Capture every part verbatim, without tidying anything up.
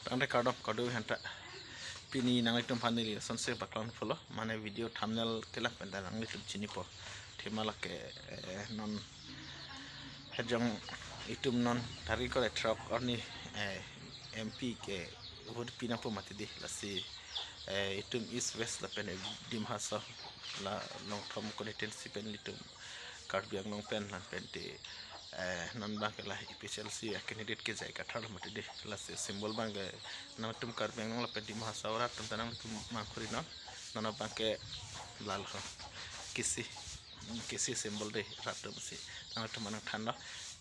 Kangte kardom, kardom hanta. Pini nanglitum aphan neli lasonsi paklang pulo, mane video thumbnail kelang pen ta nanglitum chinipo. Thema lake, eh, non hejong itum non tarik kore throk arni, eh, M P ke vote pinangpo mati di, lasi, eh, itum East West lapen Dima Hasao la Longthom constituency pen ilitum Karbi Anglong pen lapen te, eh, non abangke la A P H L C a candidate ke J I Kathar mati di, lasi symbol abangke nangtum Karbi Anglong lapen Dima Hasao arat atum ta nangtum manghu ri non, non abangke lalo KC, KC symbol di rat atum si nangtum manang thanlo,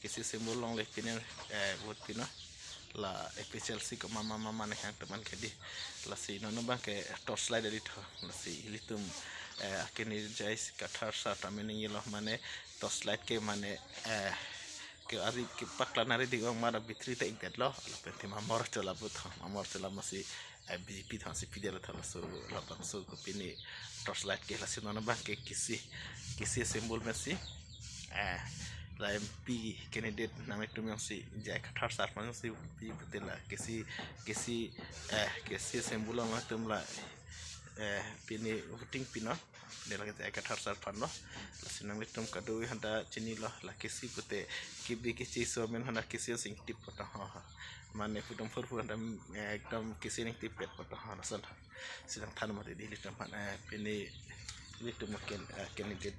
KC symbol along le pine, eh, vote pinon. La A P H L C komat mama mane hang teman ke di. Lasi non abangke torchlight alitho. Lasi ilitum, eh, akini J I Kathar sir ta mening ilo mane torchlight ke mane, eh, ke ari ke paklang ari di ong mara battery ta ikdet lo. Lapen te mamor chola pu tho. Mamor chola masi, eh, B J P thang si pidel tha laso labangso ko pini torchlight ke, lasi non abangke KC, KC symbol masi, eh, la M P candidate nanglitum jongsi J I Kathar sir aphan jongsi pi pute la KC, KC, eh, KC symbol along nangtum la, eh, pini voting pinon. Dia lake J I Kathar sir aphan lo. Lasi nanglitum kadokave hanta chinilo, la KC pute kibi kichi so men hanta KC sing tip poto ho. Mane phutum phur phu hanta, eh, ekdom KC ning tip pet poto ho, lason tha. Si nangthan mati di ilitum aphan, eh, pini ilitum aken, eh, candidate,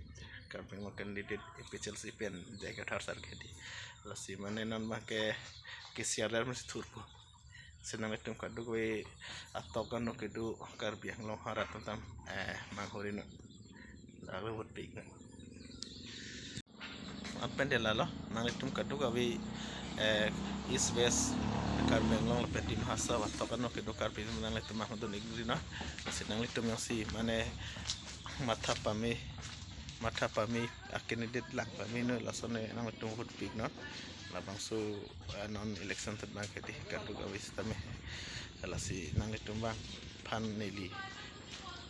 Karbi Anglong candidate A P H L C pen J I Kathar sir ke di. Lasi mane non abangke KC alar masi thurpo. Si nanglitum kadokave atok ano kedo Karbi Anglong arat atum ta, eh, manghu ri non. Lalu vote pinon. Lapen te lalo, nanglitum kadokave, eh, East West Karbi Anglong lapen Dima Hasao atok ano kedo Karbi nanglitum manghu dun ik ri non. Si nanglitum jongsi mane matha pame, matha pame a candidate lang pame non, lason nanglitum vote pinon. Labangso, eh, non election thot abangke di kadokave sitame. Lasi nanglitum abang aphan neli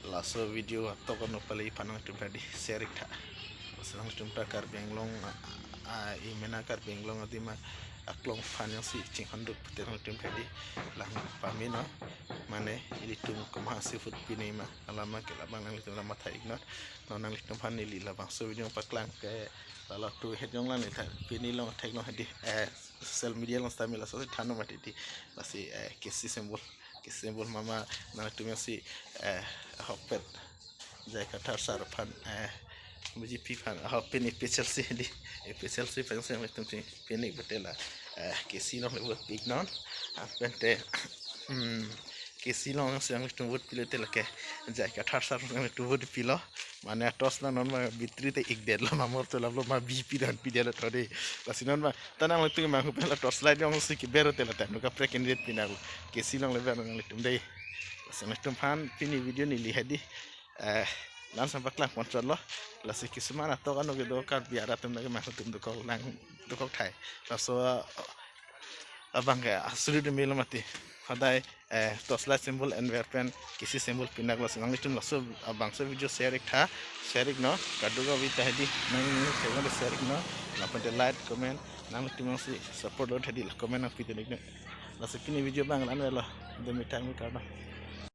laso video atok ano pale aphan nangtum ta di share ik tha. Lasi nangtum ta Karbi Anglong, a, a, i mena Karbi Anglong adim aklong aphan jongsi chinghon duk pute nangtum ta di lang pame non. Mane ilitum komat si vote pine ma, alam ke labang nanglitum la matha ik non. Non nanglitum aphan neli labangso video paklang ke lalo tu hejong lang ni tha pini long thek long di, eh, social media along sitame laso si than mati di. Lasi, eh, KC symbol, KC symbol mama nangtum jongsi, eh, ahokpet J I Kathar sir aphan, eh, B J P aphan, ahok pini A P H L C di, A P H L C aphan jongsi nangtum si pini pute la, eh, KC along le vote pinon. Lapen te, hmm, KC along jongsi nangtum vote pilo te lake J I Kathar sir nangtum vote pilo. Mane torch la non ma battery ta ikdet lo, mamor chola lo, ma B J P dan pidel tho di. Lasi non ma ta nangtum manghu pen la torchlight jongsi keber te la ta nu kaprek candidate pinang KC along le ber nanglitum di. Lasi nangtum aphan pini video neli hadi, eh, lason paklang pon chotlo. Lasi kisuman atok ano kedo Karbi arat atum lake manghu tum dokok lang dokok thai. Laso, eh, abangke asuri dumi lo mati. Hadai, eh, torchlight symbol enver pen KC symbol pinon. Lasi nanglitum laso abangso video share ik tha, share ik non. Kadokave ta hadi nang share ik non. Lapen te like, comment, nangtum jongsi support lo hadi la comment nangpi dun ik non. Lasi pini video abang la-an lo. Demi time kardom.